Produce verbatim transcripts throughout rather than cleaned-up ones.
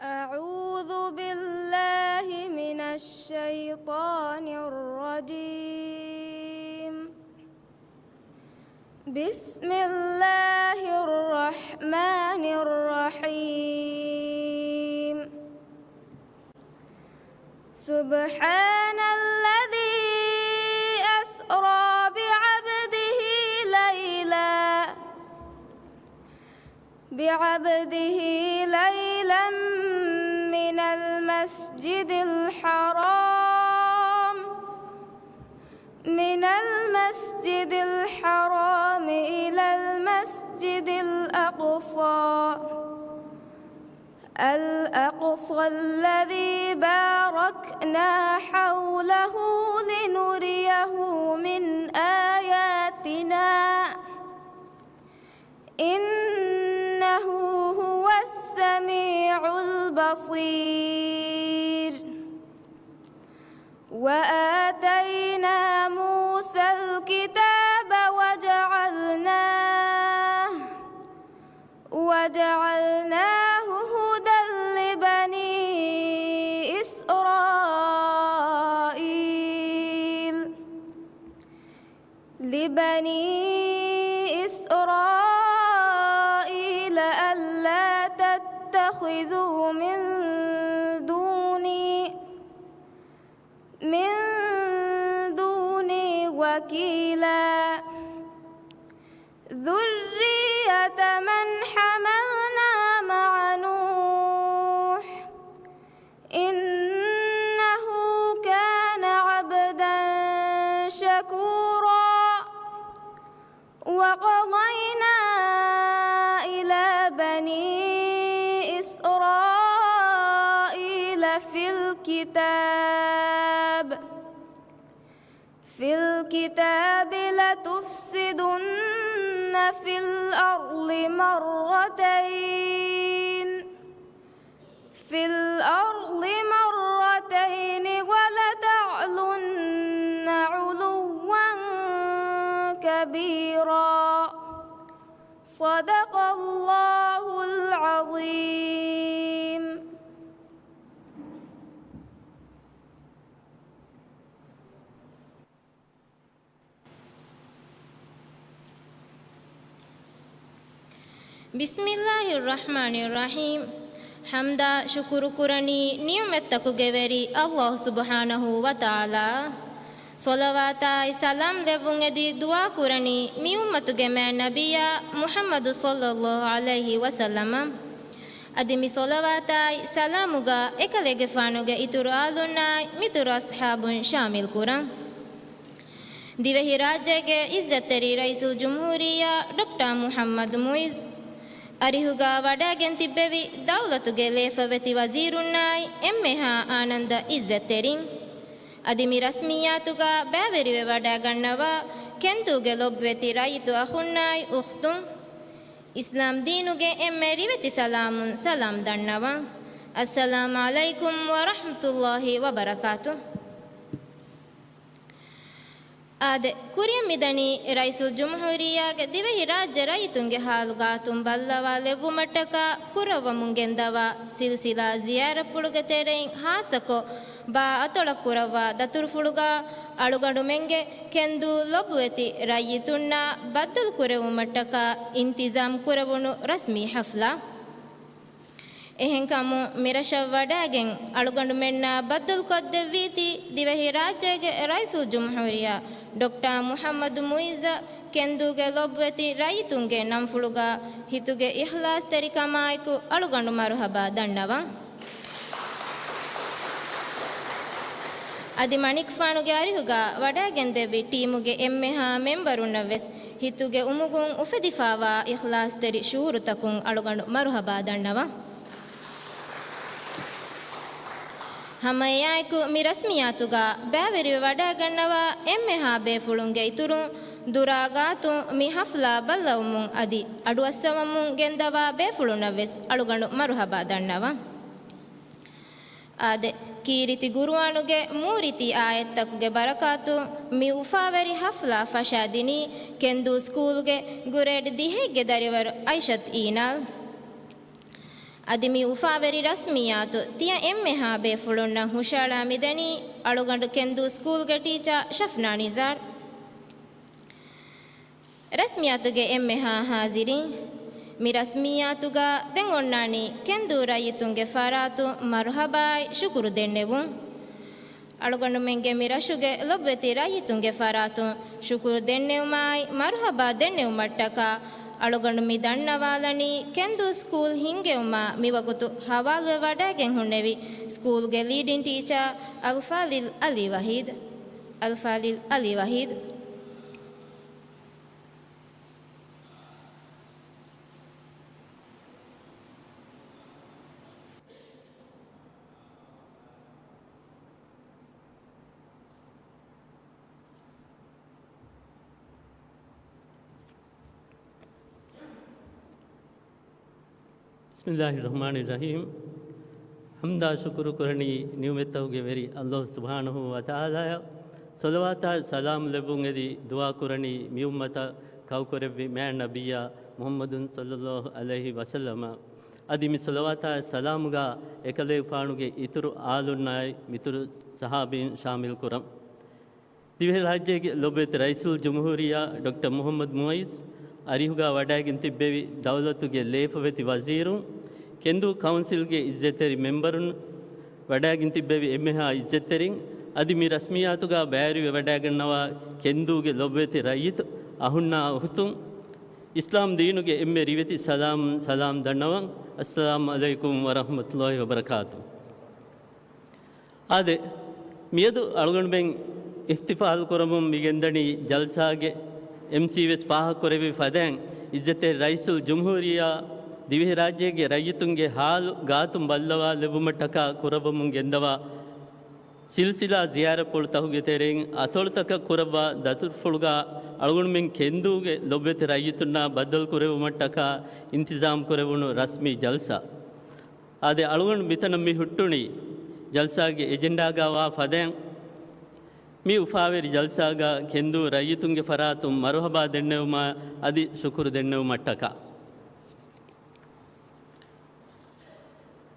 أعوذ بالله من الشيطان الرجيم. بسم الله الرحمن الرحيم. سبحان الذي أسرى بعبده ليلا، بعبده ليلا من المسجد الحرام، من المسجد الحرام إلى المسجد الأقصى، الأقصى الذي باركنا حوله لنريه من آياتنا، إنه هو السميع البصير. وآتينا موسى الكتاب وجعلناه، وجعلناه هدى لبني إسرائيل. لبني إسرائيل ألا تتخذوا من دوني، من دوني وكيلا. ذرية من حملنا مع نوح. إنه كان عبدا شكورا. وقضينا إلى بني إسرائيل في الكتاب، في الكتاب لتفسدن في الأرض مرتين، في الأرض مرتين ولتعلن علوا كبيرا. صدق الله العظيم. بسم الله الرحمن الرحيم. ޙަމްދާ ޝުކުރު ކުރަނީ ނިޢުމަތްތަކުގެ ވެރި ﷲ ސުބްޙާނަހޫ ވަތަޢާލާ. ޞަލަވާތާއި ސަލާމް ލެއްވުން އެދި ދުޢާ ކުރަނީ މި އުއްމަތުގެ މާތް ނަބިއްޔާ މުޙައްމަދު ޞައްލައްލާހު ޢަލައިހި ވަސައްލަމަށް. އަދި މި ޞަލަވާތާއި ސަލާމުގަ އެކަލޭގެފާނުގެ އިތުރު އާލުންނާއި މިތުރު އަޞްޙާބުން ޝާމިލް ކުރަން. ދިވެހިރާއްޖޭގެ ޢިއްޒަތްތެރި ރައީސުލްޖުމްހޫރިއްޔާ ޑޮކްޓަރ މުޙައްމަދު މުޢިއްޒު އަރިހުގަ ވަޑައިގެން ތިއްބެވި ދައުލަތުގެ ލޭފަވެތި ވަޒީރުންނާއި އެންމެހާ އާނަންދަ ޢިއްޒަތްތެރިން. އަދި މި ރަސްމިއްޔާތުގަ ބައިވެރިވެ ވަޑައިގަންނަވާ ކެންދޫގެ ލޮބުވެތި ރައްޔިތު އަޚުންނާއި އުޚްތުން، އިސްލާމް ދީނުގެ އެންމެ ރިވެތި ސަލާމުން ސަލާމް ދަންނަވަން. އައްސަލާމް ޢަލައިކުމް ވަރަޙްމަތުﷲ ވަބަރަކާތު. އާދެ، ކުރިއަށް މިދަނީ ރައީސުލްޖުމްހޫރިއްޔާގެ ދިވެހިރާއްޖެ ރައްޔިތުންގެ ޙާލު ގާތުން ބައްލަވާލެއްވުމަށްޓަކާ ކުރައްވަމުން ގެންދަވާ ސިލްސިލާ ޒިޔާރަތްޕުޅުގެ ތެރެއިން ޚާއްޞަކޮށް ބާ އަތޮޅަށް ކުރައްވާ ދަތުރުފުޅުގަ އަޅުގަނޑުމެންގެ ކެންދޫ ލޮބުވެތި ރައްޔިތުންނާ ބައްދަލު ކުރެއްވުމަށްޓަކާ އިންތިޒާމް ކުރެވުނު ރަސްމީ ޙަފްލާ. އެހެންކަމުން މިރަށަށް ވަޑައިގެން އަޅުގަނޑުމެންނާ ބައްދަލުކޮށްދެއްވީތީ ދިވެހިރާއްޖޭގެ ރައީސުލްޖުމްހޫރިއްޔާ ޑޮކްޓަރ މުޙައްމަދު މުޢިއްޒަށް ކެންދޫގެ ލޮބުވެތި ރައްޔިތުންގެ ނަންފުޅުގަ ހިތުގެ އިޚްލާޞްތެރިކަމާއެކު އަޅުގަނޑު މަރުޙަބާ ދަންނަވަން. އަދި މަނިކުފާނުގެ އަރިހުގަ ވަޑައިގެންދެއްވި ޓީމުގެ އެންމެހާ މެމްބަރުންނަށްވެސް ހިތުގެ އުމުގުން އުފެދިފާވާ އިޚްލާޞްތެރި ޝުޢޫރުތަކުން އަޅުގަނޑު މަރުޙަބާ ދަންނަވަން. ހަމައެއާއެކު މި ރަސްމިއްޔާތުގަ ބައިވެރިވެ ވަޑައިގަންނަވާ އެންމެހާ ބޭފުޅުންގެ އިތުރުން ދުރާ ގާތުން މި ޙަފްލާ ބައްލަވަމުން އަދި އަޑުއައްސަވަމުން ގެންދަވާ ބޭފުޅުންނަށްވެސް އަޅުގަނޑު މަރުޙަބާ ދަންނަވަން. އާދެ، ކީރިތި ޤުރުއާނުގެ މޫރިތި އާޔަތްތަކުގެ ބަރަކާތުން މި އުފާވެރި ޙަފްލާ ފަށާދިނީ ކެންދޫ ސްކޫލްގެ ގްރޭޑް ދިހައެއްގެ ދަރިވަރު އައިޝަތު އީނާލް. އަދި މި އުފާވެރި ރަސްމިއްޔާތު ތިޔަ އެންމެހާ ބޭފުޅުންނަށް ހުށައަޅާ މިދަނީ އަޅުގަނޑު ކެންދޫ ސްކޫލްގެ ޓީޗާ ޝަފްނާ ނިޒާރް. ރަސްމިއްޔާތުގެ އެންމެހާ ހާޒިރީން، މި ރަސްމިއްޔާތުގަ ދެން އޮންނާނީ ކެންދޫ ރައްޔިތުންގެ ފަރާތުން މަރުހަބާއި ޝުކުރު ދެންނެވުން. އަޅުގަނޑުމެންގެ މި ރަށުގެ ލޮބުވެތި ރައްޔިތުންގެ ފަރާތުން ޝުކުރު ދެންނެވުމާއި މަރުހަބާ ދެންނެވުމަށްޓަކާ، އަޅުގަނޑު މި ދަންނަވާލަނީ ކެންދޫ ސްކޫލް ހިންގެވުމާ މިވަގުތު ހަވާލުވެ ވަޑައިގެން ހުންނެވި ސްކޫލްގެ ލީޑިން ޓީޗާ އަލްފާޟިލް އަލީ ވަހީދު. އަލްފާޟިލް އަލީ ވަހީދު. ބިސްމިއްލާހި ރަޙްމާނި ރަޙީމް. ޙަމްދާ ޝުކުރު ކުރަނީ ނިޢުމަތްތަކުގެ ވެރި ﷲ ސުބްޙާނަހޫ ވަތަޢާލާއަށް. ޞަލަވާތާ ސަލާމް ލެއްވުން އެދި ދުޢާ ކުރަނީ މިއުއްމަތަށް ކައުކުރެއްވި މާތް ނަބިއްޔާ މުޙައްމަދު ޞައްލައްލާހު ޢަލައިހި ވަސައްލަމަށް. އަދި މި ޞަލަވާތާ ސަލާމުގަ އެކަލޭގެފާނުގެ އިތުރު އާލުންނާއި މިތުރު ޞަޙާބީން ޝާމިލް ކުރަން. ދިވެހިރާއްޖޭގެ ލޮބުވެތި ރައީސުލްޖުމްހޫރިއްޔާ ޑޮކްޓަރ މުޙައްމަދު މުޢިއްޒު އަރިހުގަ ވަޑައިގެން ތިއްބެވި ދައުލަތުގެ ލޭފަވެތި ވަޒީރުން، ކެންދޫ ކައުންސިލްގެ އިއްޒަތްތެރި މެމްބަރުން، ވަޑައިގެން ތިއްބެވި އެންމެހާ އިއްޒަތްތެރިން، އަދި މި ރަސްމިއްޔާތުގަ ބައިވެރިވެ ވަޑައިގަންނަވާ ކެންދޫގެ ލޮބުވެތި ރައްޔިތު އަހުންނާ އުޚްތުން، އިސްލާމް ދީނުގެ އެންމެ ރިވެތި ސަލާމް، ސަލާމް ދަންނަވަން. އައްސަލާމު ޢަލައިކުމް ވަރަޙްމަތުﷲ ވަބަރަކާތު. އާދެ، މިއަދު އަޅުގަނޑުމެން އިޙްތިފާލު ކުރަމުން މިގެންދަނީ ޖަލްސާގެ އެމްސީވެސް ފާހަގަކުރެއްވި ފަދައިން، އިއްޒަތްތެރި ރައީސުލްޖުމްހޫރިއްޔާ ދިވެހިރާއްޖޭގެ ރައްޔިތުންގެ ހާލު ގާތުން ބައްލަވާލެއްވުމަށްޓަކާ ކުރައްވަމުން ގެންދަވާ ސިލްސިލާ ޒިޔާރަތްޕުޅުތަކުގެ ތެރެއިން އަތޮޅުތަކަށް ކުރައްވާ ދަތުރުފުޅުގަ އަޅުގަނޑުމެން ކެންދޫގެ ލޮބުވެތި ރައްޔިތުންނާ ބައްދަލުކުރެއްވުމަށްޓަކާ އިންތިޒާމް ކުރެވުނު ރަސްމީ ޖަލްސާ. އާދެ، އަޅުގަނޑު މިތަނަށް މި ހުއްޓުނީ ޖަލްސާގެ އެޖެންޑާގަ ވާ ފަދައިން، މި އުފާވެރި ޖަލްސާގަ ކެންދޫ ރައްޔިތުންގެ ފަރާތުން މަރުޙަބާ ދެންނެވުމާ އަދި ޝުކުރު ދެންނެވުމަށްޓަކާ.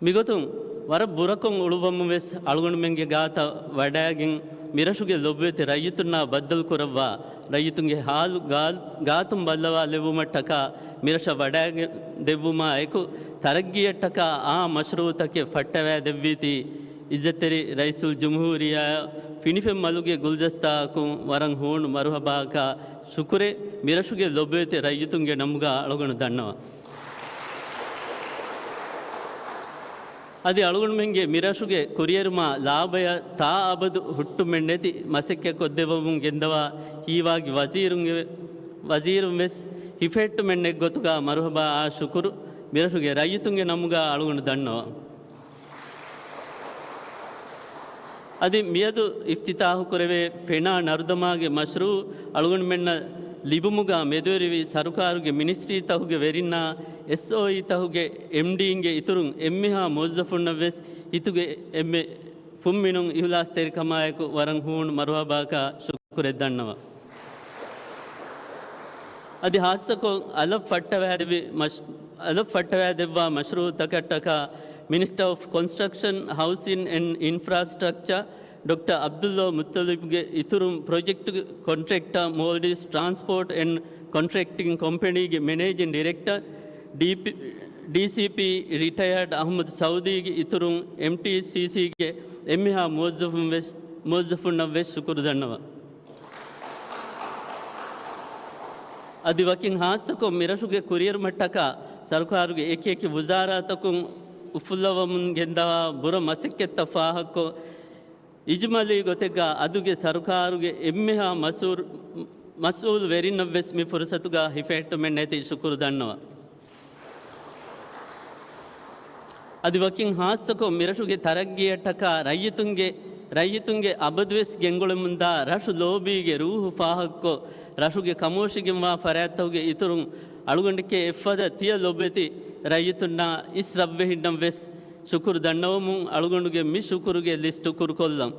މިގޮތުން ވަރަށް ބުރަކޮށް އުޅުއްވަމުން ވެސް އަޅުގަނޑުމެންގެ ގާތަށް ވަޑައިގެން، މިރަށުގެ ލޮބުވެތި ރައްޔިތުންނާ ބައްދަލު ކުރައްވާ، ރައްޔިތުންގެ ހާލު ގާ-، ގާތުން ބައްލަވާލެއްވުމަށްޓަކާ މިރަށަށް ވަޑައިގެން ދެއްވުމާ އެކު، ތަރައްގީއަށްޓަކާ އާ މަޝްރޫޢުތަކެއް ފައްޓަވައިދެއްވީތީ، އިއްޒަތްތެރި ރައީސުލްޖުމްހޫރިއްޔާ ފިނިފެން މަލުގެ ގުލްދަސްތާއަކުން ވަރަށް ހޫނު މަރުޙަބާއަކާ ޝުކުރެއް މިރަށުގެ ލޮބުވެތި ރައްޔިތުންގެ ނަމުގަ އަޅުގަނޑު ދަންނަވަން. އަދި އަޅުގަނޑުމެންގެ މިރަށުގެ ކުރިއެރުމާ ލާބަޔަށް ތާ އަބަދު ހުއްޓުމެއް ނެތި މަސައްކަތް ކޮށްދެއްވަމުން ގެންދަވާ ހީވާގި ވަޒީރުންގެ، ވަޒީރުން ވެސް ހިފެހެއްޓުމެއް ނެތް ގޮތުގަ މަރުޙަބާއާ ޝުކުރު މިރަށުގެ ރައްޔިތުންގެ ނަމުގަ އަޅުގަނޑު ދަންނަވަން. އަދި މިއަދު އިފްތިތާޙު ކުރެވޭ ފެނާ ނަރުދަމާގެ މަޝްރޫޢު އަޅުގަނޑުމެންނަށް ލިބުމުގަ މެދުވެރިވި ސަރުކާރުގެ މިނިސްޓްރީތަކުގެ ވެރިންނާ އެސްއޯއީތަކުގެ އެމްޑީއިންގެ އިތުރުން އެންމެހާ މުވައްޒަފުންނަށް ވެސް ހިތުގެ އެންމެ ފުންމިނުން އިހުލާސްތެރިކަމާއެކު ވަރަށް ހޫނު މަރުޙަބާއަކާ ޝުކުރެއް ދަންނަވަން. އަދި ހާއްސަކޮށް އަލަށް ފައްޓަވައިދެއްވި މަޝް-، އަލަށް ފައްޓަވައިދެއްވާ މަޝްރޫޢުތަކަށްޓަކާ މިނިސްޓަރ އޮފް ކޮންސްޓްރަކްޝަން، ހައުސިން އެންޑް އިންފްރާސްޓްރަކްޗަރ ޑޮކްޓަރ ޢަބްދުﷲ މުއްޠަލިބްގެ އިތުރުން ޕްރޮޖެކްޓްގެ ކޮންޓްރެކްޓަރ މޯލްޑިވްސް ޓްރާންސްޕޯޓް އެންޑް ކޮންޓްރެކްޓިން ކޮމްޕެނީގެ މެނޭޖިން ޑިރެކްޓަރ، ޑީޕީ، ޑީސީޕީ ރިޓަޔާޑް އަޙްމަދު ސައުދީގެ އިތުރުން އެމްޓީސީސީގެ އެންމެހާ މުވައްޒަފުން ވެސް، މުވައްޒަފުންނަށް ވެސް ޝުކުރު ދަންނަވަން. އަދި ވަކިން ހާއްސަކޮށް މިރަށުގެ ކުރިއެރުމަށްޓަކާ ސަރުކާރުގެ އެކިއެކި ވުޒާރާތަކުން އުފުއްލަވަމުން ގެންދަވާ ބުރަ މަސައްކަތްތައް ފާހަގަކޮށް، އިޖުމަލީ ގޮތެއްގަ އަދުގެ ސަރުކާރުގެ އެންމެހާ މަސްއޫރު-، މަސްއޫލު ވެރިންނަށް ވެސް މި ފުރުސަތުގަ ހިފެހެއްޓުމެއް ނެތި ޝުކުރު ދަންނަވަން. އަދި ވަކިން ހާއްސަކޮށް މިރަށުގެ ތަރައްގީއަށްޓަކާ ރައްޔިތުންގެ، ރައްޔިތުންގެ އަބަދުވެސް ގެންގުޅެމުންދާ ރަށު ލޯބީގެ ރޫހު ފާހަގަކޮށް، ރަށުގެ ކަމުވަށިގެންވާ ފަރާތްތަކުގެ އިތުރުން އަޅުގަނޑެކޭ އެއްފަދަ ތިޔަ ލޮބުވެތި ރައްޔިތުންނާ އިސް ރަށްވެހިންނަށް ވެސް ޝުކުރު ދަންނަވަމުން އަޅުގަނޑުގެ މި ޝުކުރުގެ ލިސްޓު ކުރުކޮށްލަން.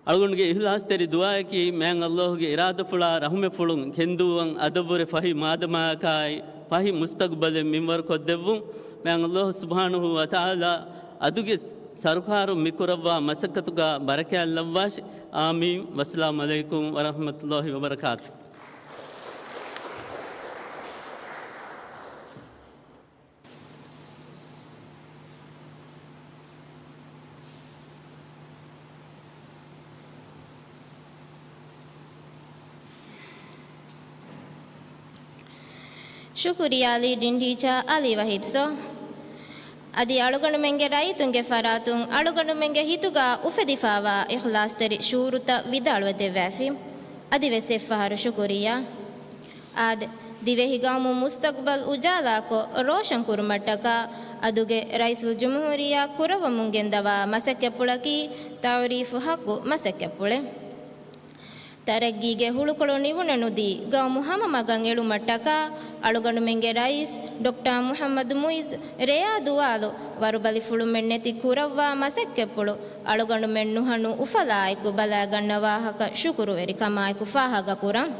އަޅުގަނޑުގެ އިހްލާސްތެރި ދުޢާއަކީ މާތް ﷲ ގެ އިރާދަފުޅާ ރަޙުމަތްފުޅުން ކެންދޫއަށް އަދަށްވުރެ ފަހި މާދަމާއަކާއި ފަހި މުސްތަގުބަލެއް މިންވަރު ކޮށްދެއްވުން. މާތް ﷲ ސުބްޙާނަހޫ ވަތަޢާލާ އަދުގެ ސަރުކާރުން މިކުރައްވާ މަސައްކަތުގަ ބަރަކާތް ލައްވާށި. އާމީން. ވައްސަލާމު ޢަލައިކުމް ވަރަޙްމަތުﷲ ވަބަރަކާތުހު. ޝުކުރިއްޔާ ލީޑިން ޓީޗާ ޢަލީ ވަޙީދު ސަރ. އަދި އަޅުގަނޑުމެންގެ ރައްޔިތުންގެ ފަރާތުން އަޅުގަނޑުމެންގެ ހިތުގަ އުފެދިފާވާ އިޚްލާޞްތެރި ޝުޢޫރުތައް ވިދާޅުވެ ދެއްވާފި. އަދިވެސް އެއްފަހަރު ޝުކުރިއްޔާ. އާދެ، ދިވެހި ގައުމު މުސްތަޤްބަލް އުޖާލާކޮށް ރޯޝަން ކުރުމަށްޓަކާ އަދުގެ ރައީސުލްޖުމްހޫރިއްޔާ ކުރައްވަމުން ގެންދަވާ މަސައްކަތްޕުޅަކީ ތަޢުރީފު ޙައްޤު މަސައްކަތްޕުޅެއް. ތަރައްގީގެ ހުޅުކޮޅު ނިވުނަ ނުދީ، ގައުމު ހަމަ މަގަށް އެޅުމަށްޓަކާ، އަޅުގަނޑުމެންގެ ރައީސް ޑޮކްޓާ މުޙައްމަދު މުޢިއްޒު ރެޔާ ދުވާލު ވަރުބަލިފުޅުމެއް ނެތި ކުރައްވާ މަސައްކަތްޕުޅު އަޅުގަނޑުމެން ނުހަނު އުފަލާއެކު ބަލާގަންނަ ވާހަކަ ޝުކުރުވެރިކަމާއެކު ފާހަގަކުރަން.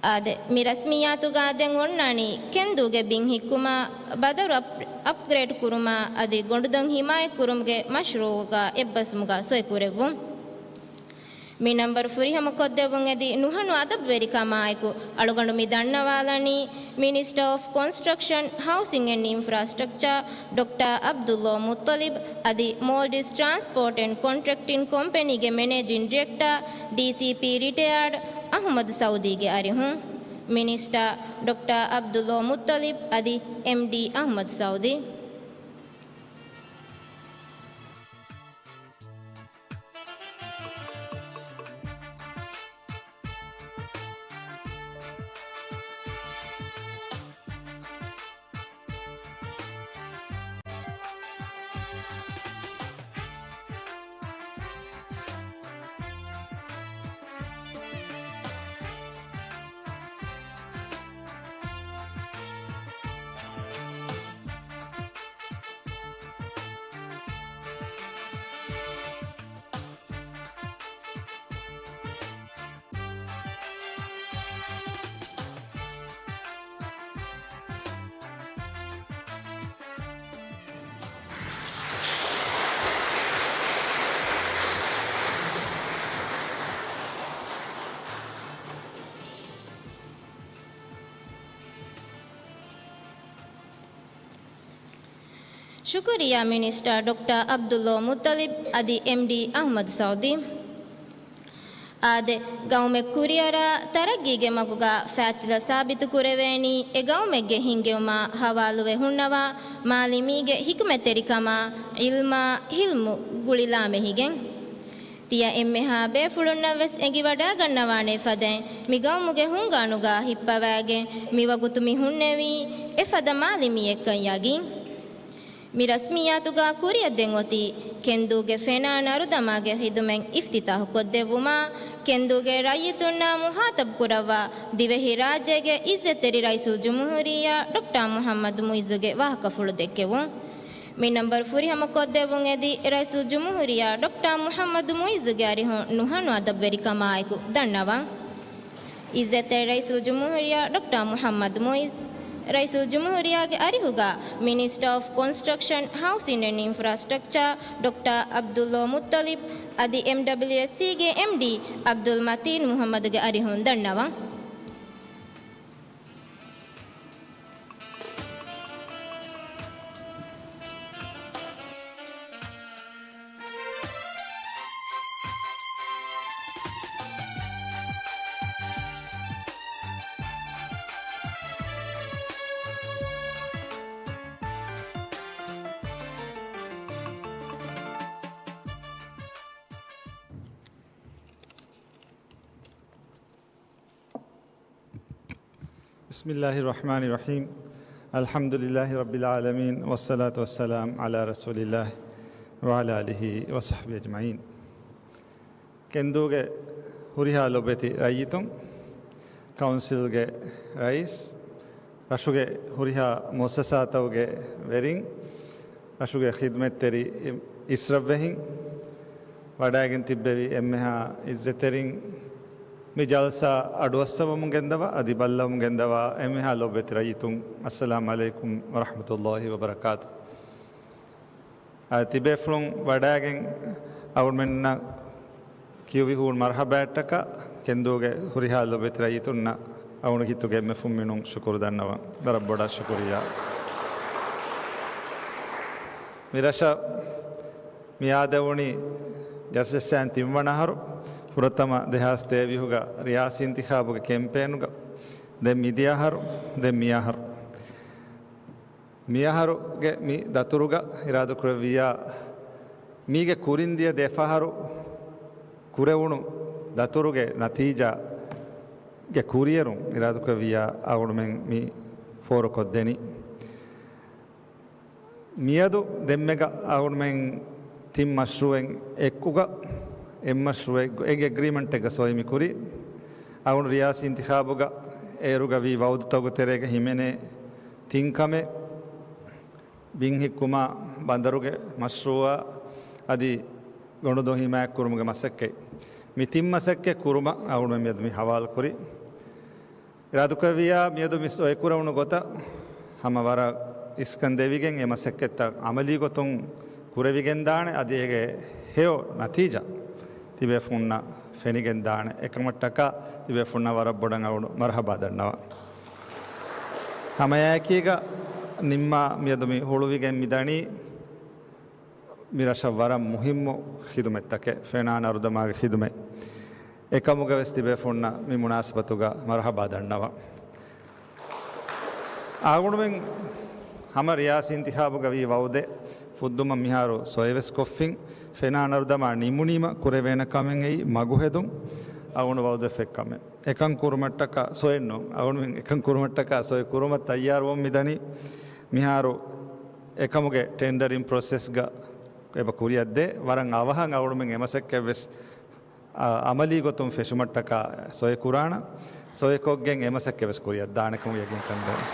އާދެ، މި ރަސްމިއްޔާތުގަ ދެން އޮންނާނީ ކެންދޫގެ ބިން ހިއްކުމާ، ބަދަރު އަޕް-، އަޕްގްރޭޑް ކުރުމާ އަދި ގޮނޑުދޮށް ހިމާޔަތްކުރުމުގެ މަޝްރޫޢުގަ އެއްބަސްވުމުގަ ސޮއިކުރެއްވުން. މި ނަންބަރު ފުރިހަމަ ކޮށްދެއްވުން އެދި ނުހަނު އަދަބުވެރިކަމާއެކު އަޅުގަނޑު މި ދަންނަވާލަނީ، މިނިސްޓަރ އޮފް ކޮންސްޓްރަކްޝަން، ހައުސިން އެންޑް އިންފްރާސްޓްރަކްޗާ ޑޮކްޓާ ޢަބްދުﷲ މުއްޠަލިބް އަދި މޯލްޑިވްސް ޓްރާންސްޕޯޓް އެންޑް ކޮންޓްރެކްޓިން ކޮމްޕެނީގެ މެނޭޖިން ޑިރެކްޓާ، ޑީސީޕީ ރިޓަޔާޑް، އަޙްމަދު ސައުދީގެ އަރިހުން. މިނިސްޓާ ޑޮކްޓާ ޢަބްދުﷲ މުއްޠަލިބް އަދި އެމްޑީ އަޙްމަދު ސައުދީ. ޝުކުރިއްޔާ މިނިސްޓާ ޑޮކްޓާ ޢަބްދުﷲ މުއްޠަލިބް އަދި އެމްޑީ އަޙްމަދު ސައުދީ. އާދެ، ގައުމެއް ކުރިއަރާ ތަރައްގީގެ މަގުގަ ފާތިލަ ސާބިތު ކުރެވޭނީ އެ ގައުމެއްގެ ހިންގެވުމާ ހަވާލުވެ ހުންނަވާ މާލިމީގެ ޙިކުމަތްތެރިކަމާ، ޢިލްމާ، ޙިލްމު ގުޅިލާމެހިގެން. ތިޔަ އެންމެހާ ބޭފުޅުންނަށް ވެސް އެނގިވަޑައިގަންނަވާނެ ފަދައިން މި ގައުމުގެ ހުންގާނުގަ ހިއްޕަވައިގެން މިވަގުތު މި ހުންނެވީ އެފަދަ މާލިމީއެއްކަން ޔަގީން. މި ރަސްމިއްޔާތުގަ ކުރިއަށް ދެން އޮތީ ކެންދޫގެ ފެނާ ނަރުދަމާގެ ޚިދުމަތް އިފްތިތާޙު ކޮށްދެއްވުމާ، ކެންދޫގެ ރައްޔިތުންނާ މުޚާޠަބު ކުރައްވާ ދިވެހިރާއްޖޭގެ ޢިއްޒަތްތެރި ރައީސުލްޖުމްހޫރިއްޔާ ޑޮކްޓާ މުޙައްމަދު މުޢިއްޒުގެ ވާހަކަފުޅު ދެއްކެވުން. މި ނަންބަރު ފުރިހަމަ ކޮށްދެއްވުން އެދި ރައީސުލްޖުމްހޫރިއްޔާ ޑޮކްޓާ މުޙައްމަދު މުޢިއްޒުގެ އަރިހުން ނުހަނު އަދަބުވެރިކަމާއެކު ދަންނަވަން. ޢިއްޒަތްތެރި ރައީސުލްޖުމްހޫރިއްޔާ ޑޮކްޓާ މުޙައްމަދު މުޢިއްޒު، ރައީސުލްޖުމްހޫރިއްޔާގެ އަރިހުގަ މިނިސްޓަރ އޮފް ކޮންސްޓްރަކްޝަން، ހައުސިން އެންޑް އިންފްރާސްޓްރަކްޗާ ޑޮކްޓާ ޢަބްދުﷲ މުއްޠަލިބް އަދި އެމްޑަބްލިއުއެސްސީގެ އެމްޑީ ޢަބްދުލް މަތީން މުޙައްމަދުގެ އަރިހުން ދަންނަވަން. بسم الله الرحمن الرحيم. الحمد لله رب العالمين، والصلاة والسلام على رسول الله وعلى آله وصحبه أجمعين. ކެންދޫގެ ހުރިހާ ލޮބުވެތި ރައްޔިތުން، ކައުންސިލްގެ ރައީސް، ރަށުގެ ހުރިހާ މުއައްސަސާތަކުގެ ވެރިން، ރަށުގެ ޚިދުމަތްތެރި އިސްރަށްވެހިން، ވަޑައިގެން ތިއްބެވި އެންމެހާ ޢިއްޒަތްތެރިން، މި ޖަލްސާ އަޑުއައްސަވަމުން ގެންދަވާ، އަދި ބައްލަވަމުން ގެންދަވާ އެންމެހާ ލޮބުވެތި ރައްޔިތުން، އައްސަލާމް ޢަލައިކުމް ވަރަޙްމަތުﷲި ވަބަރަކާތު. އަ، ތިބޭފުޅުން ވަޑައިގެން އަޅުމެންނަށް ކިޔުވި ހޫނު މަރުޙަބާއަށްޓަކާ، ކެންދޫގެ ހުރިހާ ލޮބުވެތި ރައްޔިތުންނަށް އަޅުގަނޑު ހިތުގެ އެންމެ ފުންމިނުން ޝުކުރު ދަންނަވަން. ވަރަށް ބޮޑަށް ޝުކުރިއްޔާ. މި ރަށަށް މި އާދެވުނީ ޖަލްސާއިން ތިންވަނަ އަހަރު، ފުރަތަމަ ދެހާސް ތޭވީހުގަ ރިޔާސީ އިންތިޚާބުގެ ކެމްޕޭނުގަ، ދެން މިދިޔަ އަހަރު، ދެން މި އަހަރު. މި އަހަރުގެ މި ދަތުރުގަ އިރާދަކުރެއްވިއްޔާ، މީގެ ކުރިން ދިޔަ ދެ ފަހަރު ކުރެވުނު ދަތުރުގެ ނަތީޖާގެ ކުރިއެރުން އިރާދަކުރެއްވިއްޔާ އަޅުގަނޑުމެން މި ފޯރުކޮށްދެނީ. މިއަދު ދެންމެގަ އަޅުގަނޑުމެން ތިން މަޝްރޫއެއް އެއްކުގަ އެއް މަޝްރޫއެއް އެއް އެގްރީމަންޓެއްގަ ސޮއި މިކުރީ. އަޅުގަނޑު ރިޔާސީ އިންތިޚާބުގަ އޭރުގަ ވީ ވައުދުތަކުގެ ތެރޭގަ ހިމެނޭ ތިން ކަމެއް، ބިން ހިއްކުމާ، ބަނދަރުގެ މަޝްރޫއާ، އަދި ގޮނޑުދޮށް ހިމާޔަތްކުރުމުގެ މަސައްކަތް. މި ތިން މަސައްކަތް ކުރުމަށް އަޅުގަނޑުމެން މިއަދު މި ހަވާލުކުރީ. އިރާދަކުރެއްވިއްޔާ، މިއަދު މި ސޮއިކުރެވުނު ގޮތަށް ހަމަ ވަރަށް އިސްކަން ދެވިގެން އެ މަސައްކަތްތައް ޢަމަލީ ގޮތުން ކުރެވިގެންދާނެ، އަދި އޭގެ ހެޔޮ ނަތީޖާ ތިބޭފުންނަށް ފެނިގެންދާނެ. އެކަމަށްޓަކާ ތިބޭފުންނަށް ވަރަށް ބޮޑަށް އަޅުގަނޑު މަރުޙަބާ ދަންނަވަން. ހަމައެކީގަ ނިންމާ މިއަދު މި ހުޅުވިގެން މިދަނީ މި ރަށަށް ވަރަށް މުހިއްމު ޚިދުމަތްތަކެއް، ފެނާން އަރުދަމާގެ ޚިދުމަތް. އެކަމުގަ ވެސް ތިބޭފުންނަށް މި މުނާސަބަތުގަ މަރުޙަބާ ދަންނަވަން. އަޅުގަނޑުމެން ހަމަ ރިޔާސީ އިންތިޚާބުގަ ވީ ވައުދެއް ފުއްދުމަށް މިހާރު ސޮއިވެސް ކޮށްފިން، ފެނާން އަރުދަމާ ނިމުނީމަ ކުރެވޭނެ ކަމެއް އެއީ މަގުހެދުން. އަޅުގަނޑު ވައުދެއް ފެއްކަމެއް. އެކަން ކުރުމަށްޓަކާ ސޮއެއް ނޫން. އަޅުގަނޑުމެން އެކަން ކުރުމަށްޓަކާ ސޮއެ ކުރުމަށް ތައްޔާރުވަމުން މިދަނީ. މިހާރު އެކަމުގެ ޓެންޑަރިން ޕްރޮސެސްގަ އެބަ ކުރިއަށްދޭ. ވަރަށް އަވަހަށް އަޅުގަނޑުމެން އެމަސައްކަތްވެސް، އާ، ޢަމަލީ ގޮތުން ފެށުމަށްޓަކާ ސޮއެ ކުރާނަން. ސޮއެކޮށްގެން އެމަސައްކަތްވެސް ކުރިއަށްދާނެކަމުގެ ޔަގީންކަން ދޭން.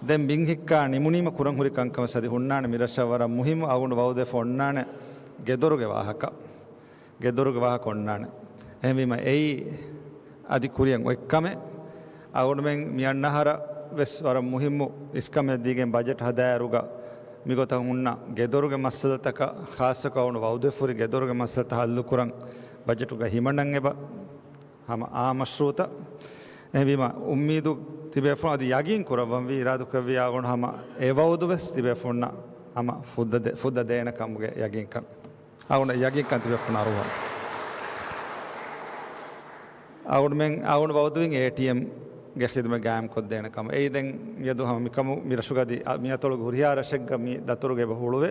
ދެން ބިން ހިއްކާ ނިމުނީމަ ކުރަން ހުރި ކަންކަމަށް އަދި ހުންނާނެ މި ރަށަށް ވަރަށް މުހިއްމު އަޅުގަނޑު ވައުދެއް އޮންނާނެ ގެދޮރުގެ ވާހަކަ. ގެދޮރުގެ ވާހަކަ އޮންނާނެ. އެހެންވީމަ އެއީ އަދި ކުރިއަށް އޮތް ކަމެއް. އަޅުގަނޑުމެން މި އަންނަ އަހަރަށް ވެސް ވަރަށް މުހިއްމު އިސްކަމެއް ދީގެން ބަޖެޓް ހަދާއިރުގަ މިގޮތަށް ހުންނަ ގެދޮރުގެ މައްސަލަތަކަށް، ޚާއްޞަކޮށް އަޅުގަނޑު ވައުދެއް ހުރި ގެދޮރުގެ މައްސަލަތައް ހައްލުކުރަން ބަޖެޓުގަ ހިމަނަން އެބަ ހަމަ އާ މަޝްރޫއުތައް. އެހެންވީމަ އުއްމީދު ތިބޭފުޅުން އަދި ޔަގީން ކުރައްވަންވީ އިރާދަކުރެއްވިއްޔާ އަޅުގަނޑު ހަމަ އެ ވައުދު ވެސް ތިބޭފުޅުންނަށް ހަމަ ފުއްދަ ދޭ-، ފުއްދަ ދޭނެ ކަމުގެ ޔަގީންކަން. އަޅުގަނޑަށް ޔަގީންކަން ތިބޭފުޅުން އަރުވަން. އަޅުގަނޑުމެން، އަޅުގަނޑު ވައުދުވިން އޭޓީއެމްގެ ޚިދުމަތް ގާއިމްކޮށްދޭނެ ކަމަށް. އެއީ ދެން މިއަދު ހަމަ މިކަމު މި ރަށުގަ އަދި އަ-، މި އަތޮޅުގެ ހުރިހާ ރަށެއްގަ މި ދަތުރުގަ އެބަ ހުޅުވޭ.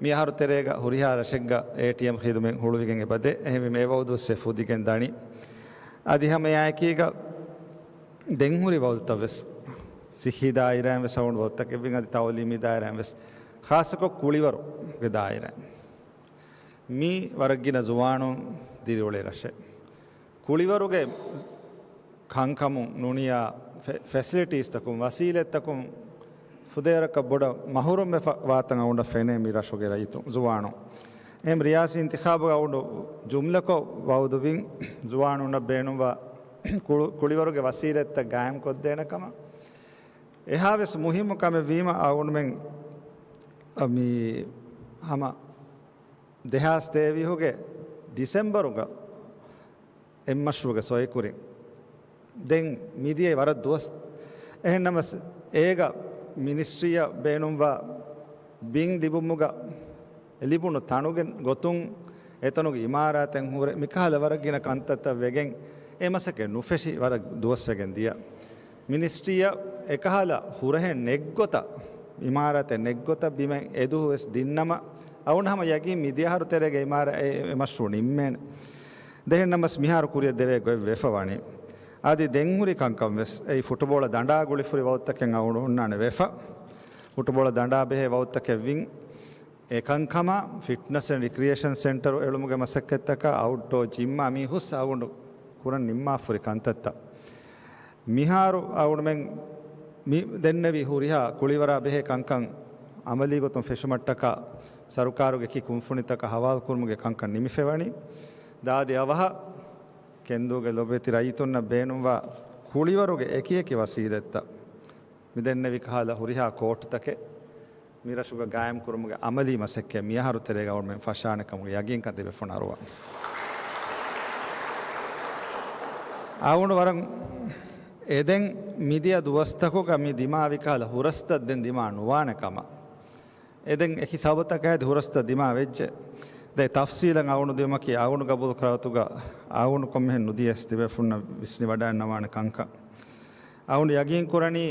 މި އަހަރު ތެރޭގަ ހުރިހާ ރަށެއްގަ އޭޓީއެމް ޚިދުމަތް ހުޅުވިގެން އެބަދޭ. އެހެންވީމަ އެ ވައުދު ވެސް އެ ފުދިގެން ދަނީ. އަދި ހަމަ އެއާއެކީގަ ދެން ހުރި ވައުދުތައް ވެސް ޞިއްޙީ ދާއިރާއިން ވެސް އަޅުގަނޑު ވައުދުތަކެއް ވިން އަދި ތައުލީމީ ދާއިރާއިން ވެސް، ޚާއްޞަކޮށް ކުޅިވަރުގެ ދާއިރާއިން. މީ ވަރަށް ގިނަ ޒުވާނުން ދިރިއުޅޭ ރަށެއް. ކުޅިވަރުގެ ކަންކަމުން ނޫނިޔާ ފެ-، ފެސިލިޓީސްތަކުން، ވަސީލަތްތަކުން ފުދޭވަރަކަށް ބޮޑަށް މަހުރުމްވެފަ ވާތަން އަޅުގަނޑަށް ފެނޭ މި ރަށުގެ ރައްޔިތުން، ޒުވާނުން. އެހެން ރިޔާސީ އިންތިޚާބުގަ އަޅުގަނޑު ޖުމްލަކޮށް ވައުދުވިން، ޒުވާނުންނަށް ބޭނުންވާ ކުޅު-، ކުޅިވަރުގެ ވަސީލަތްތައް ގާއިމްކޮށްދޭނެ ކަމަށް. އެހާވެސް މުހިއްމު ކަމެއް ވީމަ އަޅުގަނޑުމެން މި ހަމަ ދެހާސް ތޭވީހުގެ ޑިސެމްބަރުގަ އެއް މަޝްރޫގެ ސޮއިކުރިން. ދެން މިދިޔައީ ވަރަށް ދުވަސް. އެހެންނަމަސް އޭގަ މިނިސްޓްރީއަށް ބޭނުންވާ ބިން ލިބުމުގަ ލިބުނު ތަނުގެ ގޮތުން އެތަނުގެ އިމާރާތެއް ހުރެ މިކަހަލަ ވަރަށް ގިނަ ކަންތައްތައް ވެގެން އެ މަސައްކަތް ނުފެށި ވަރަށް ދުވަސްވެގެން ދިޔަ. މިނިސްޓްރީއަށް އެކަހަލަ ހުރަހެއް ނެތްގޮތަށް، އިމާރާތެއް ނެތްގޮތަށް ބިމެއް އެދުވަހު ވެސް ދިންނަމަ، އަޅުގަނޑު ހަމަ ޔަގީން މިދިޔަ އަހަރު ތެރޭގަ އިމާރާ-، އެ، އެ މަޝްރޫއު ނިންމޭނެ. ދެހެން ނަމަސް މިހާރު ކުރިއަށް ދެވޭ ގޮތް ވެފަ ވަނީ. އަދި ދެން ހުރި ކަންކަން ވެސް އެއީ ފުޓުބޯޅަ ދަނޑާ ގުޅިފުރި ވައުދުތަކެއް އަޅުގަނޑު ހުންނާނެ ވެފަ. ފުޓުބޯޅަ ދަނޑާ ބެހޭ ވައުދުތަކެއް ވިން. އެކަންކަމާ، ފިޓްނަސް އެންޑް ރިކްރިއޭޝަން ސެންޓަރު އެޅުމުގެ މަސައްކަތްތަކާ، އައުޓްޑޯ ޖިމްއާ މީ ހުސް އަޅުގަނޑު ކުރަން ނިންމާފުރި ކަންތައްތައް. މިހާރު އަޅުގަނޑުމެން މި ދެންނެވި ހުރިހާ ކުޅިވަރާ ބެހޭ ކަންކަން އަމަލީ ގޮތުން ފެށުމަށްޓަކާ، ސަރުކާރުގެ ކި ކުންފުނިތަކަށް ހަވާލުކުރުމުގެ ކަންކަން ނިމިފައިވަނީ. ދާދި އަވަހަށް ކެންދޫގެ ލޮބުވެތި ރައްޔިތުންނަށް ބޭނުންވާ ކުޅިވަރުގެ އެކިއެކި ވަސީލަތްތައް މި ދެންނެވި ކަހަލަ ހުރިހާ ކޯޓުތަކެއް މި ރަށުގަ ގާއިމް ކުރުމުގެ އަމަލީ މަސައްކަތް މިއަހަރު ތެރޭގަ އަޅުމެން ފަށާނެ ކަމުގެ ޔަގީންކަން ތިބޭފުޅުން އަރުވާ. އަޅުގަނޑު ވަރަށް އެދެން މިދިޔަ ދުވަސްތަކުގަ މި ދިމާވި ކަހަލަ ހުރަސްތައް ދެން ދިމާ ނުވާނެ ކަމަށް. އެދެން އެކި ސަބަބުތަކާ އެދި ހުރަސްތައް ދިމާ ވެއްޖެ. ދެ ތަފްސީލަށް އަޅުގަނޑު ދިއުމަކީ އަޅުގަނޑު ގަބޫލު ކުރާ ގޮތުގަ އަޅުގަނޑު ކޮންމެހެން ނުދިޔަސް ތިބޭފުޅުންނަށް ވިސްނިވަޑައިގަންނަވާނެ ކަންކަން. އަޅުގަނޑު ޔަގީން ކުރަނީ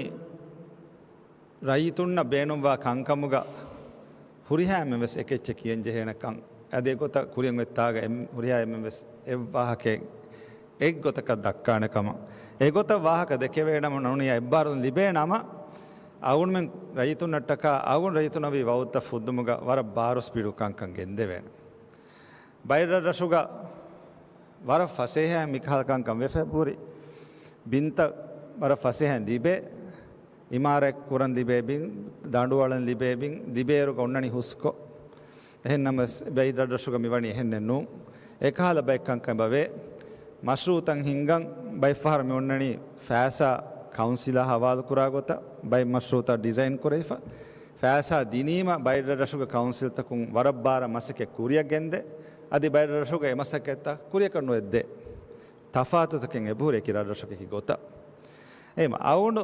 ރައްޔިތުންނަށް ބޭނުންވާ ކަންކަމުގަ ހުރިހާ އެންމެން ވެސް އެކެއްޗެއް ކިޔަން ޖެހޭނެކަން. އަދި އެގޮތަށް ކުރިއަށް އޮތްތާގަ އެން-، ހުރިހާ އެންމެން ވެސް އެއްވާހަކައެއް އެއްގޮތަކަށް ދައްކާނެ ކަމަށް. އެގޮތަށް ވާހަކަ ދެކެވޭނަމަ ނޫނީ އެއްބާރުލުން ލިބޭނަމަ، އަޅުގަނޑުމެން ރައްޔިތުންނަށްޓަކާ އަޅުގަނޑު ރައްޔިތުންނަށް ވީ ވައުދުތައް ފުއްދުމުގަ ވަރަށް ބާރު ސްޕީޑު ކަންކަން ގެންދެވޭނެ. ބައެއް ރަށްރަށުގަ ވަރަށް ފަސޭހައިން މިކަހަލަ ކަންކަން ވެފަ އެބަހުރި. ބިންތައް ވަރަށް ފަސޭހައިން ލިބޭ، އިމާރާތް ކުރަން ލިބޭ ބިން، ދަނޑު އަޅަން ލިބޭ ބިން، ލިބޭއިރުގަ އޮންނަނީ ހުސްކޮށް. އެހެންނަމަވެސް ބައެއް ރަށްރަށުގަ މިވަނީ އެހެންނެއް ނޫން. އެކަހަލަ ބައެއް ކަންކަން އެބަވޭ. މަޝްރޫއުތައް ހިންގަން ބައެއްފަހަރު މި އޮންނަނީ ފައިސާ ކައުންސިލާ ހަވާލުކުރާ ގޮތަށް ބައެއް މަޝްރޫއުތައް ޑިޒައިން ކުރެވިފަ. ފައިސާ ދިނީމަ ބައެއް ރަށްރަށުގެ ކައުންސިލްތަކުން ވަރަށް ބާރަށް މަސައްކަތް ކުރިއަށް ގެންދޭ. އަދި ބައެއް ރަށްރަށުގަ އެ މަސައްކަތްތައް ކުރިއަކަށް ނުއެއްދޭ. ތަފާތުތަކެއް އެބަހުރި އެކި ރަށްރަށަކަށް އެކި ގޮތަށް. އެހެންވީމަ އަޅުގަނޑު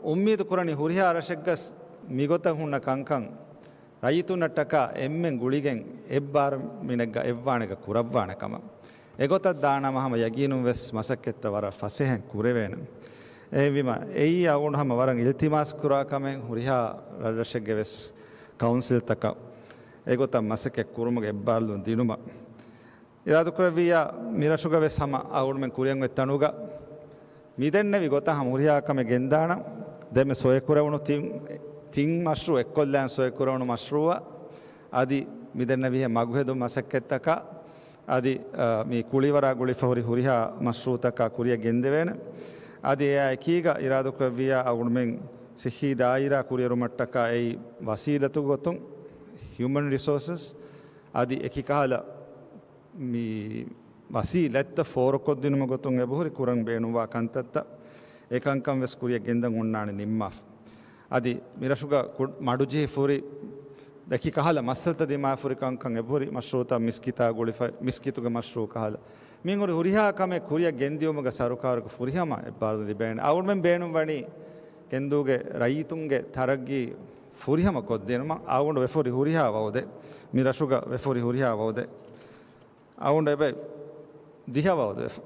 އުއްމީދު ކުރަނީ ހުރިހާ ރަށެއްގަސް މިގޮތަށް ހުންނަ ކަންކަން ރައްޔިތުންނަށްޓަކާ އެންމެން ގުޅިގެން އެއްބާރުމިނެއްގަ އެއްވާނެގަ ކުރައްވާނެ ކަމަށް. އެގޮތަށް ދާނަމަ ހަމަ ޔަގީނުން ވެސް މަސައްކަތްތައް ވަރަށް ފަސޭހައިން ކުރެވޭނެ. އެހެންވީމަ އެއީ އަޅުގަނޑު ހަމަ ވަރަށް އިލްތިމާސް ކުރާ ކަމެއް ހުރިހާ ރަށްރަށެއްގެ ވެސް ކައުންސިލްތަކަށް އެގޮތަށް މަސައްކަތް ކުރުމުގެ އެއްބާރުލުން ދިނުމަށް. އިރާދަކުރެއްވިއްޔާ، މިރަށުގަ ވެސް ހަމަ އަޅުގަނޑުމެން ކުރިއަށް އޮތް ތަނުގަ މިދެންނެވި ގޮތަށް ހަމަ ހުރިހާ ކަމެއް ގެންދާނަން. ދެންމެ ސޮއެކުރެވުނު ތިން، ތިން މަޝްރޫއު އެއްކޮށްލާން ސޮއެކުރެވުނު މަޝްރޫއަށް އަދި މިދެންނެވިހެން މަގުހެދުން މަސައްކަތްތަކާ އަދި، އަ، މި ކުޅިވަރާ ގުޅިފަ ހުރި ހުރިހާ މަޝްރޫއުތަކާ ކުރިއަށް ގެންދެވޭނެ. އަދި އެއާ އެކީގަ އިރާދަކުރެއްވިއްޔާ އަޅުގަނޑުމެން ސިއްހީ ދާއިރާ ކުރިއެރުމަށްޓަކާ އެއީ ވަސީލަތުގެ ގޮތުން ހިއުމަން ރިސޯސަސް އަދި އެކިކަހަލަ މި ވަސީލަތްތައް ފޯރުކޮށްދިނުމުގެ ގޮތުން އެބަހުރި ކުރަން ބޭނުންވާ ކަންތައްތައް އެކަންކަން ވެސް ކުރިއަށް ގެންދަން އޮންނާނެ ނިންމާފަ. އަދި މިރަށުގަ ކު-، މަޑުޖެހިފަ ހުރި އެކި ކަހަލަ މައްސަލަތައް ދިމާވެފަ ހުރި ކަންކަން އެބަހުރި މަޝްރޫއުތައް މިސްކިތާ ގުޅިފަ، މިސްކިތުގެ މަޝްރޫއު ކަހަލަ. މިހިރީ ހުރިހާ ކަމެއް ކުރިއަށް ގެންދިޔުމުގަ ސަރުކާރުގެ ފުރިހަމަ އެއްބާރުލުން ލިބޭނެ. އަޅުގަނޑުމެން ބޭނުންވަނީ ކެންދޫގެ ރައްޔިތުންގެ ތަރައްގީ ފުރިހަމަ ކޮށްދިނުމަށް. އަޅުގަނޑު ވެފަ ހުރި ހުރިހާ ވައުދެއް، މި ރަށުގަ ވެފަ ހުރި ހުރިހާ ވައުދެއް އަޅުގަނޑު އެބަ ދިހަ ވައުދު ވެފަ.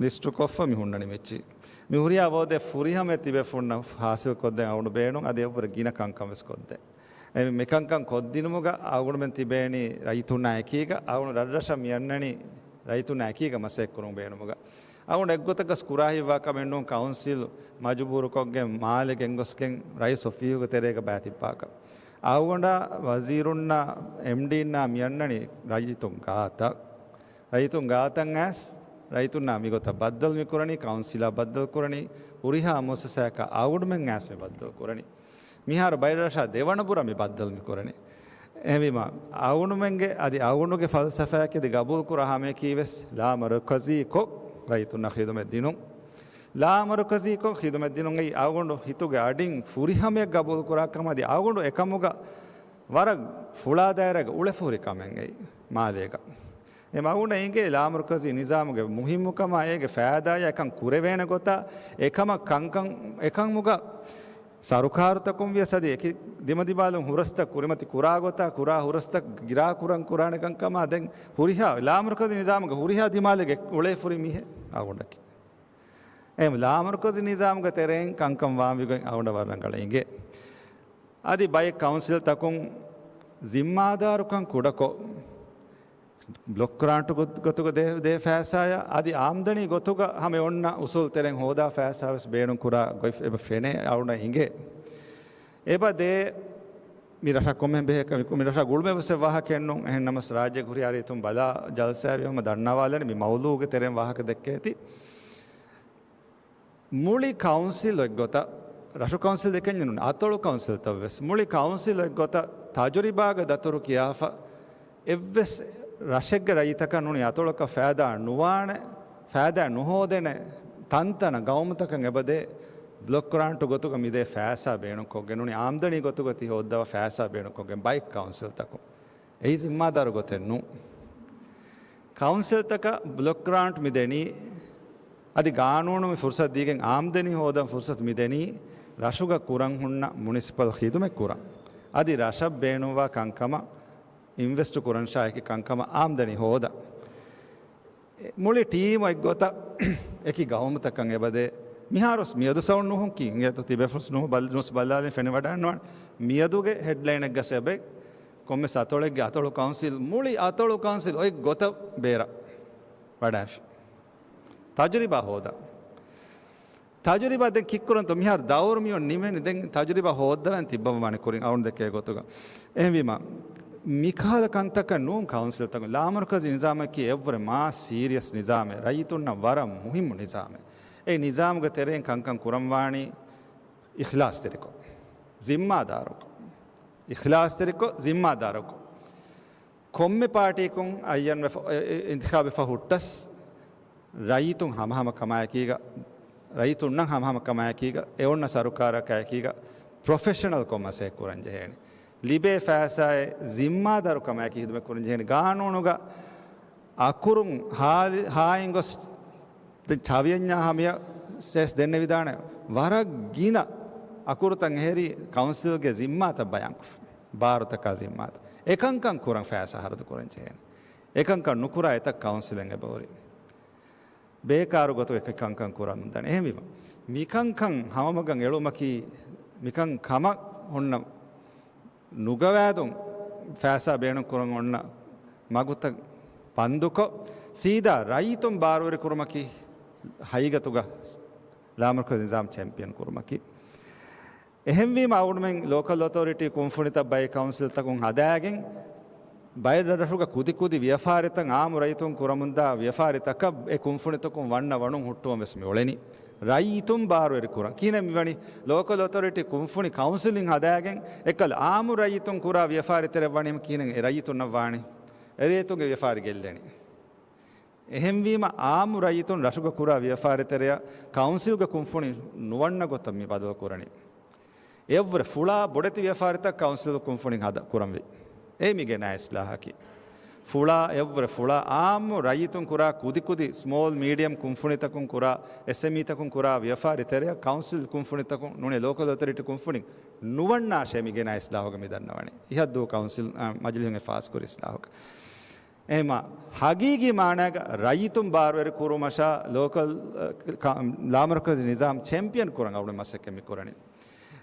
ލިސްޓު ކޮށްފަ މި ހުންނަނީ މިއެއްޗިހި. މި ހުރިހާ ވައުދެއް ފުރިހަމަ ތިބޭފުޅުންނަށް ހާސިލް ކޮށްދޭން އަޅުގަނޑު ބޭނުން. އަދި އެއަށްވުރެ ގިނަ ކަންކަން ވެސް ކޮށްދޭން. އެ މިކަންކަން ކޮށްދިނުމުގަ އަޅުގަނޑުމެން ތިބޭނީ ރައްޔިތުންނާ އެކީގަ، އަޅުގަނޑު ރަށްރަށަށް މި އަންނަނީ ރައްޔިތުންނާ އެކީގަ މަސައްކަތް ކުރުމުގެ ބޭނުމުގަ. އަޅުގަނޑު އެއްގޮތަކަސް ކުރާހިތްވާ ކަމެއް ނޫން ކައުންސިލް މަޖުބޫރުކޮށްގެން މާލެ ގެންގޮސްގެން ރައީސް އޮފީހުގެ ތެރޭގަ ބައިތިއްބާކަށް. އަޅުގަނޑާ ވަޒީރުންނާ އެމްޑީންނާ މި އަންނަނީ ރައްޔިތުން ގާތަށް. ރައްޔިތުން ގާތަށް އައިސް، ރައްޔިތުންނާ މިގޮތަށް ބައްދަލު މި ކުރަނީ، ކައުންސިލާ ބައްދަލު ކުރަނީ، ހުރިހާ މުއައްސަސާއަކާ އަޅުގަނޑުމެން އައިސް މި ބައްދަލު ކުރަނީ. މިހާރު ބައެއް ރަށާ ދެވަނަ ބުރަށް މި ބައްދަލު މި ކުރަނީ. އެހެންވީމަ، އަޅުގަނޑުމެންގެ އަދި އަޅުގަނޑުގެ ފަލްސަފާއަކީ އަދި ގަބޫލު ކުރާ ހަމައެކީ ވެސް ލާމަރުކަޒީކޮށް ރައްޔިތުންނަށް ޚިދުމަތް ދިނުން. ލާމަރުކަޒީކޮށް ޚިދުމަތް ދިނުން އެއީ އަޅުގަނޑު ހިތުގެ އަޑިން ފުރިހަމަޔަށް ގަބޫލު ކުރާ ކަމަށް އަދި އަޅުގަނޑު އެކަމުގަ ވަރަށް ފުޅާ ދާއިރާގަ އުޅެފަ ހުރި ކަމެއް އެއީ މާލޭގަ. އެ އަޅުގަނޑަށް އެނގޭ ލާމަރުކަޒީ ނިޒާމުގެ މުހިއްމުކަމާ، އޭގެ ފައިދާއާ އެކަން ކުރެވޭނެ ގޮތާ، އެކަމަށް ކަންކަން، އެކަމުގަ ސަރުކާރުތަކުން ވިޔަސް އަދި އެކި ދިމަދިމާލުން ހުރަސްތައް ކުރިމަތި ކުރާ ގޮތާ، ކުރާ ހުރަސްތައް ގިރާ ކުރަން ކުރާނެ ކަންކަމާ ދެން ހުރިހާ ލާމަރުކަޒީ ނިޒާމުގެ ހުރިހާ ދިމާލެއްގަ އުޅޭފަ ހުރި މީހެއް އަޅުގަނޑަކީ. އެ ލާމަރުކަޒީ ނިޒާމުގެ ތެރެއިން ކަންކަން ވާންވީ ގޮތް އަޅުގަނޑަށް ވަރަށް ރަނގަޅަށް އެނގޭ. އަދި ބައެއް ކައުންސިލްތަކުން ޒިންމާދާރުކަން ކުޑަކޮށް، ބްލޮކް ގްރާންޓު ގޮ-، ގޮތުގަ ދޭ، ދޭ ފައިސާއާ އަދި އާމްދަނީ ގޮތުގަ ހަމަ އޮންނަ އުސޫލު ތެރެއިން ހޯދާ ފައިސާ ވެސް ބޭނުން ކުރާ ގޮތް އެބަ ފެނޭ އަޅުގަނޑަށް އިނގޭ. އެބަ ދޭ މި ރަށަށް ކޮންމެ ބެހޭ ކަމެއް، މި ރަށަށް ގުޅުމެއް ވެސް ވާހަކައެއް ނޫން. އެހެން ނަމަސް ރާއްޖޭގެ ހުރިހާ ރައްޔިތުން ބަލާ ޖަލްސާއެއް ވީމަ ދަންނަވާލަނީ މި މައުޟޫގެ ތެރެއިން ވާހަކަ ދެއްކޭތީ. މުޅި ކައުންސިލް އޮތްގޮތަށް، ރަށު ކައުންސިލް ދެކެންޏެއް ނޫން، އަތޮޅު ކައުންސިލްތައް ވެސް، މުޅި ކައުންސިލް އޮތްގޮތަށް ތަޖުރިބާގެ ދަތުރު ކިޔާފަ، އެއްވެސް ރަށެއްގެ ރައްޔިތަކަށް ނޫނީ އަތޮޅަކަށް ފައިދާ ނުވާނެ، ފައިދާ ނުހޯދޭނެ ތަންތަނަށް ގައުމުތަކަށް އެބަދޭ ބްލޮކް ގްރާންޓު ގޮތުގަ މިދޭ ފައިސާ ބޭނުންކޮށްގެން ނޫނީ އާމްދަނީ ގޮތުގަ ތި ހޯއްދަވާ ފައިސާ ބޭނުންކޮށްގެން ބައެއް ކައުންސިލްތަކުން. އެއީ ޒިންމާދާރު ގޮތެއް ނޫން. ކައުންސިލްތަކަށް ބްލޮކް ގްރާންޓް މި ދެނީ، އަދި ގާނޫނު މި ފުރުސަތު ދީގެން އާމްދަނީ ހޯދަން ފުރުސަތު މި ދެނީ، ރަށުގަ ކުރަން ހުންނަ މުނިސިޕަލް ޚިދުމަތް ކުރަން. އަދި ރަށަށް ބޭނުންވާ ކަންކަމަށް އިންވެސްޓު ކުރަން ޝާއެކި ކަންކަމަށް އާމްދަނީ ހޯދަން. މުޅި ޓީމު އެއްގޮތަށް އެކި ގައުމުތަކަށް އެބަދޭ. މިހާރުސް މިއަދު ސައުންޑް ނުހުން ކީ އިނގޭތޯ ތިބޭފުޅުސް ނުހު ބަލް-، ނުސް ބަލާލިން ފެނި ވަޑާންނަވާނެ. މިއަދުގެ ހެޑްލައިނެއްގަ ސެބެ ކޮންމެސް އަތޮޅެއްގެ އަތޮޅު ކައުންސިލް، މުޅި އަތޮޅު ކައުންސިލް އޮތް ގޮތަށް ބޭރަށް ވަޑާފި. ތަޖުރިބާ ހޯދާ. ތަޖުރިބާ ދެން ކިއްކުރަންތޯ؟ މިހާރު ދައުރު މިއޮން ނިމެން ދެން ތަޖުރިބާ ހޯއްދަވަން ތިއްބަވާނެ ކުރިން އަޅުން ދެކޭ ގޮތުގަ. އެހެންވީމަ، މިކަހަލަ ކަންތަކަށް ނޫން ކައުންސިލްތަކުން ލާމަރުކަޒީ ނިޒާމަކީ އެއްވުރެ މާ ސީރިއަސް ނިޒާމެއް، ރައްޔިތުންނަށް ވަރަށް މުހިއްމު ނިޒާމެއް. އެ ނިޒާމުގެ ތެރެއިން ކަންކަން ކުރަންވާނީ އިޚްލާޞްތެރިކޮށް، ޒިންމާދާރުކޮށް. އިޚްލާޞްތެރިކޮށް، ޒިންމާދާރުކޮށް. ކޮންމެ ޕާޓީއަކުން އައްޔަންވެފަ، އެ، އެ، އިންތިޚާބުވެފަ ހުއްޓަސް، ރައްޔިތުން ހަމަހަމަ ކަމާއެކީގަ، ރައްޔިތުންނަށް ހަމަހަމަ ކަމާއެކީގަ، އެ އޮންނަ ސަރުކާރަކާއެކީގަ، ޕްރޮފެޝަނަލްކޮށް މަސައްކަތް ކުރަން ޖެހޭނެ. ލިބޭ ފައިސާއެއް ޒިންމާދާރުކަމާއެކީ ހިދުމަތް ކުރަން ޖެހޭނެ. ގާނޫނުގަ އަކުރުން ހާލި-، ހާއިން ގޮސް ދެން ޗާވިޔަންޏާ ހަމަޔަށް ސެސް ދެންނެވިދާނެ ވަރަށް ގިނަ އަކުރުތައް އެހެރީ ކައުންސިލްގެ ޒިންމާތައް ބަޔާންކޮށްފަ. ބާރުތަކާ ޒިންމާތައް. އެކަންކަން ކުރަން ފައިސާ ހަރަދު ކުރަން ޖެހޭނެ. އެކަންކަން ނުކުރާ އެތައް ކައުންސިލެއް އެބަހުރި. ބޭކާރު ގޮތުގަ އެކި ކަންކަން ކުރަމުން ދާނެ. އެހެންވީމަ، މިކަންކަން ހަމަމަގަން އެޅުމަކީ، މިކަން ކަމަށް ހުންނަ ނުގަވާދުން ފައިސާ ބޭނުން ކުރަން އޮންނަ މަގުތައް ބަންދުކޮށް، ސީދާ ރައްޔިތުން ބާރުވެރި ކުރުމަކީ ހަގީގަތުގަ ލާމަރުކަޒީ ނިޒާމް ޗެމްޕިއަން ކުރުމަކީ. އެހެންވީމަ، އަޅުގަނޑުމެން ލޯކަލް އޮތޯރިޓީ ކުންފުނިތައް ބައެއް ކައުންސިލްތަކުން ހަދާގެން، ބައެއް ރަށްރަށުގަ ކުދިކުދި ވިޔަފާރިތައް އާއްމު ރައްޔިތުން ކުރަމުންދާ ވިޔަފާރިތަކަށް އެ ކުންފުނިތަކުން ވަންނަ ވަނުން ހުއްޓުވަން ވެސް މި އުޅެނީ. ރައްޔިތުން ބާރުވެރި ކުރަން. ކިހިނެއް މިވަނީ؟ ލޯކަލް އޮތޯރިޓީ ކުންފުނި ކައުންސިލިން ހަދާގެން، އެކަލަ އާއްމު ރައްޔިތުން ކުރާ ވިޔަފާރިތެރެއަށް ވަނީމަ ކިހިނެއް އެ ރައްޔިތުންނަށް ވާނީ؟ އެ ރައްޔިތުންގެ ވިޔަފާރި ގެއްލެނީ. އެހެންވީމަ، އާއްމު ރައްޔިތުން ރަށުގަ ކުރާ ވިޔަފާރިތެރެއަށް ކައުންސިލްގެ ކުންފުނި ނުވަންނަ ގޮތަށް މި ބަދަލު ކުރަނީ. އެއަށްވުރެ ފުޅާ ބޮޑެތި ވިޔަފާރިތައް ކައުންސިލް ކުންފުނިން ހަދަ ކުރަންވީ. އެއީ މީގެ ނާ އިސްލާހަކީ. ފުޅާ އެއަށްވުރެ ފުޅާ އާއްމު ރައްޔިތުން ކުރާ ކުދިކުދި ސްމޯލް މީޑިއަމް ކުންފުނިތަކުން ކުރާ، އެސްއެމްއީތަކުން ކުރާ ވިޔަފާރި ތެރެއަށް ކައުންސިލް ކުންފުނިތަކުން ނޫނީ ލޯކަލް އޮތޯރިޓީ ކުންފުނިން ނުވަންނާށޭ މީގެ ނާ އިސްލާހުގަ މި ދަންނަވަނީ. އިހަށްދޫ ކައުންސިލް، އާ، މަޖިލީހުން އެ ފާސްކުރި އިސްލާހުގަ. އެހެންމަ ހަގީގީ މާނައިގަ ރައްޔިތުން ބާރުވެރި ކުރުމަށާ ލޯކަލް، އަ، ކަ-، ލާމަރުކަޒީ ނިޒާމް ޗެމްޕިއަން ކުރަން އަޅުގަނޑު މަސައްކަތް މި ކުރަނީ.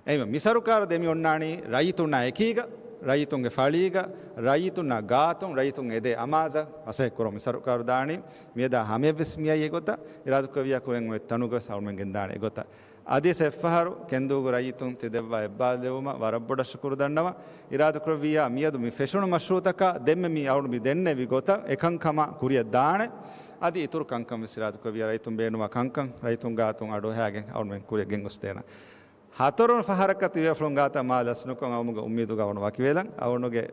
އެހެންމަ މި ސަރުކާރު ދެ މި އޮންނާނީ ރައްޔިތުންނާ އެކީގަ، ރައްޔިތުންގެ ފަޅީގަ، ރައްޔިތުންނާ ގާތުން، ރައްޔިތުން އެދޭ އަމާޒަށް މަސައްކަތް ކުރަން މި ސަރުކާރު ދާނީ. މިއަދާ ހަމަޔަށްވެސް މިއައީ އެގޮތަށް. އިރާދަކުރެއްވިއްޔާ ކުރިން އޮތް ތަނުގަވެސް އަޅުމެން ގެންދާނެ އެގޮތަށް. އަދިވެސް އެއްފަހަރު ކެންދޫގެ ރައްޔިތުން ތި ދެއްވާ އެއްބާރުލެވުމަށް ވަރަށް ބޮޑަށް ޝުކުރު ދަންނަވަން. އިރާދަކުރެއްވިއްޔާ މިއަދު މި ފެށުނު މަޝްރޫޢުތަކާ ދެންމެ މި އަޅުގަނޑު މި ދެންނެވި ގޮތަށް އެކަންކަމާ ކުރިއަށް ދާނެ. އަދި އިތުރު ކަންކަން ވެސް އިރާދަކުރެއްވިއްޔާ ރައްޔިތުން ބޭނުންވާ ކަންކަން ރައްޔިތުން ގާތުން އަޑުއަހާގެން އަޅުގަނޑުމެން ކުރިއަށް ގެންގޮސްދޭނަން. ހަތަރުން ފަހަރަކަށް ތިބޭފުޅުން ގާތަށް މާ ލަސްނުކޮށް އައުމުގެ އުއްމީދުގަ އަޅުގަނޑު ވަކިވެލަން. އަޅުގަނޑުގެ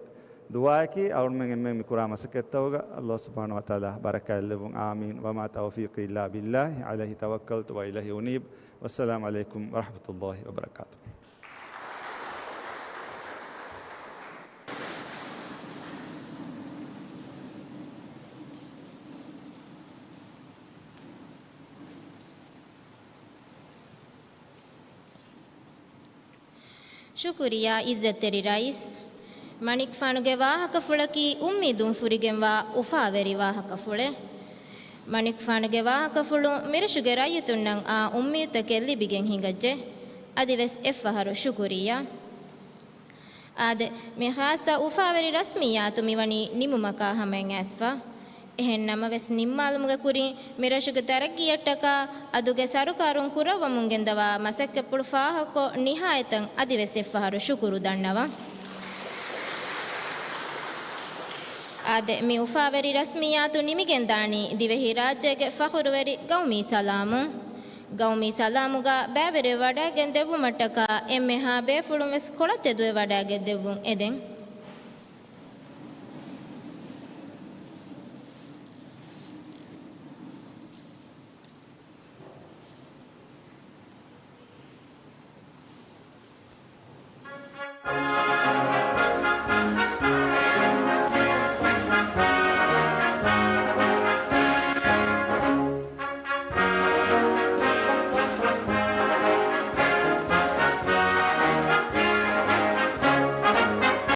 ދުޢާއަކީ އަޅުގަނޑުމެން އެންމެން މި ކުރާ މަސައްކަތްތަކުގަ ﷲ ސުބްޙާނަހޫ ވަތަޢާލާ ބަރަކާތްލެއްވުން. އާމީން. وما توفيقي إلا بالله عليه توكلت وإليه أنيب. والسلام عليكم ورحمة الله وبركاته. ޝުކުރިއްޔާ ޢިއްޒަތްތެރި ރައީސް. މަނިކުފާނުގެ ވާހަކަފުޅަކީ އުއްމީދުން ފުރިގެންވާ އުފާވެރި ވާހަކަފުޅެއް. މަނިކުފާނުގެ ވާހަކަފުޅުން މިރަށުގެ ރައްޔިތުންނަށް އާ އުއްމީދުތަކެއް ލިބިގެން ހިނގައްޖެ. އަދިވެސް އެއްފަހަރު ޝުކުރިއްޔާ. އާދެ، މި ޚާއްޞަ އުފާވެރި ރަސްމިއްޔާތު މިވަނީ ނިމުމަކާ ހަމައަށް އައިސްފަ. އެހެން ނަމަވެސް، ނިންމާލުމުގެ ކުރިން މިރަށުގެ ތަރައްގީއަށްޓަކާ އަދުގެ ސަރުކާރުން ކުރައްވަމުން ގެންދަވާ މަސައްކަތްޕުޅު ފާހަގަކޮށް، ނިހާޔަތަށް އަދިވެސް އެއްފަހަރު ޝުކުރު ދަންނަވަން. އާދެ، މި އުފާވެރި ރަސްމިއްޔާތު ނިމިގެންދާނީ ދިވެހިރާއްޖޭގެ ފަޚުރުވެރި ގައުމީ ސަލާމުން. ގައުމީ ސަލާމުގަ ބައިވެރިވެވަޑައިގެން ދެއްވުމަށްޓަކާ އެންމެހާ ބޭފުޅުން ވެސް ކޮޅަށް ތެދުވެވަޑައިގެން ދެއްވުން އެދެން.